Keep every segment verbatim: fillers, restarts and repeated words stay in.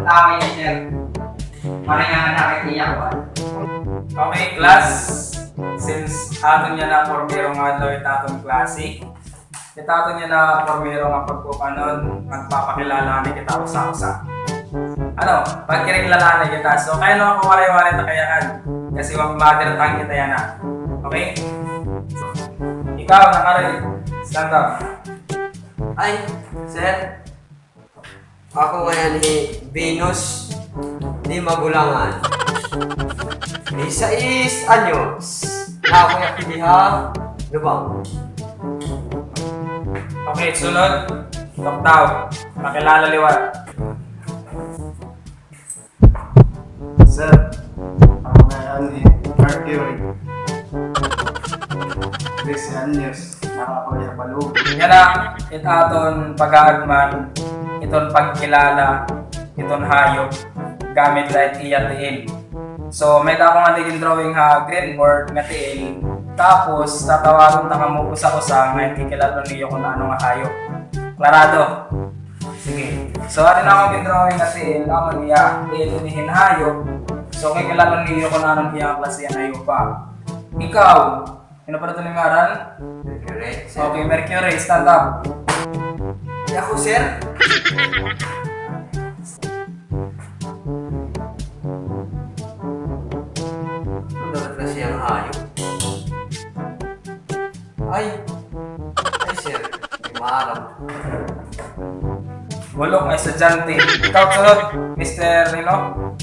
Tama yan, sir. Para nga nakakaiyak ko. Okay, class. Since aton yana primero nga adlaw it aton klase, it aton yana primero nga pagkukuanon, magpapakilala anay kita usa-usa. Ano, pagkilala anay kita. So, kay ano ako waray-waray ta kayakan. Kasi mag-mother tongue kita yana. Okay? Ikaw, nakaroy. Stand up. Ay, sir. Ako ngayan hi Venus di Magulangan. Disais anyos. Naa ako aktibiha lubang. Okay, sunod. Tuktaw. Pakilala liwat. Sir, ako ngayan hi Mercury. Trese anyos, naa ako ha Balog. Yana, it aton pag-aagman, iton pagkilala, iton hayop, gamit la it iya tiil. So, may-ada ako ngadi gindrawing ha green board nga tiil. Tapos, tatawagon ta kamo usa-usa nga kikilala niyo kon ano nga hayop. Klarado? Sige. So, adi na akon gindrawing nga tiil, amo niya, tiil ini hin hayop. So, kay kilala niyo kon ano niya klase nga hayop pa. Ikaw, ano pa ito ngaran? Mercury, sir. Okay, Mercury, stand up. Ay, ako, sir? Ano na siya nga hayop? Ay! Ay, sir. Di maaram. Bulok nga estudyante. Ikaw, sunod, Mister Rino?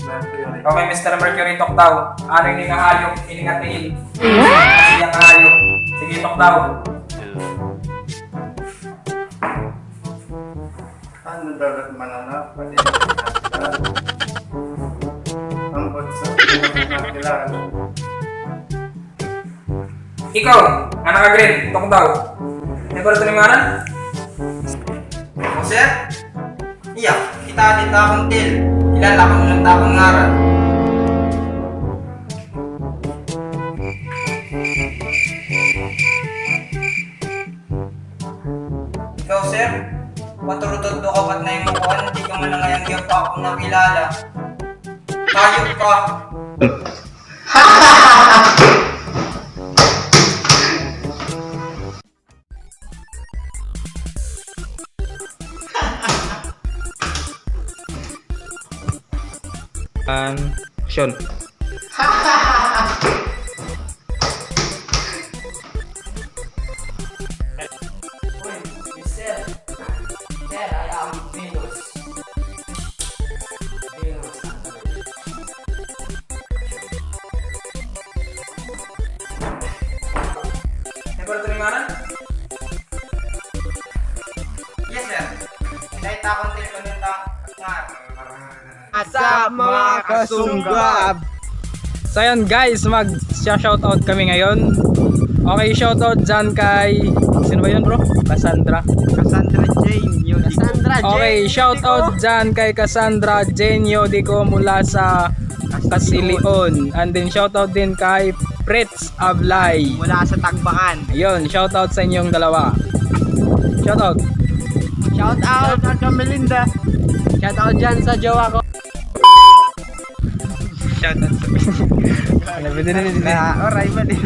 Mercury. Okay, Mister Mercury, tuktaw. Ano ini nga hayop, ini nga tiil? Kasi nga hayop. Sige, tuktaw. Ano daw it mananap? Pati ang butso, kilala. Ikaw, nga naka-green, tuktaw. Ano pa ito ngaran? O, sir? Iya, kita dito akong til. Kilala ko naman ta akong ngaran. Ikaw, sir? Paturutod do ka ba't na yung kuan? Di ka man lang ngayang giyap ako nakilala. Hayop ka! Action. Pero ito ngaran? Yes, sir. Kahit ako ang telepono nito, nga. Asa, mga kasunggab? So, yun, guys, mag-shoutout kami ngayon. Okay, shoutout dyan kay, sino ba yun, bro? Cassandra. Cassandra Jane, yun. Cassandra Jane. Okay, shoutout dyan kay Cassandra Jane Yodico mula sa Casilion. And then, shoutout din kay Fritz Ablay. Mula sa Tagbakan. Yun, shoutout sa inyong dalawa. Shoutout. Shoutout. Shoutout kay Melinda. Shoutout dyan sa jowa ko. Shoutout sa... Ano ba din, ano ba din? Ah, oray ba din?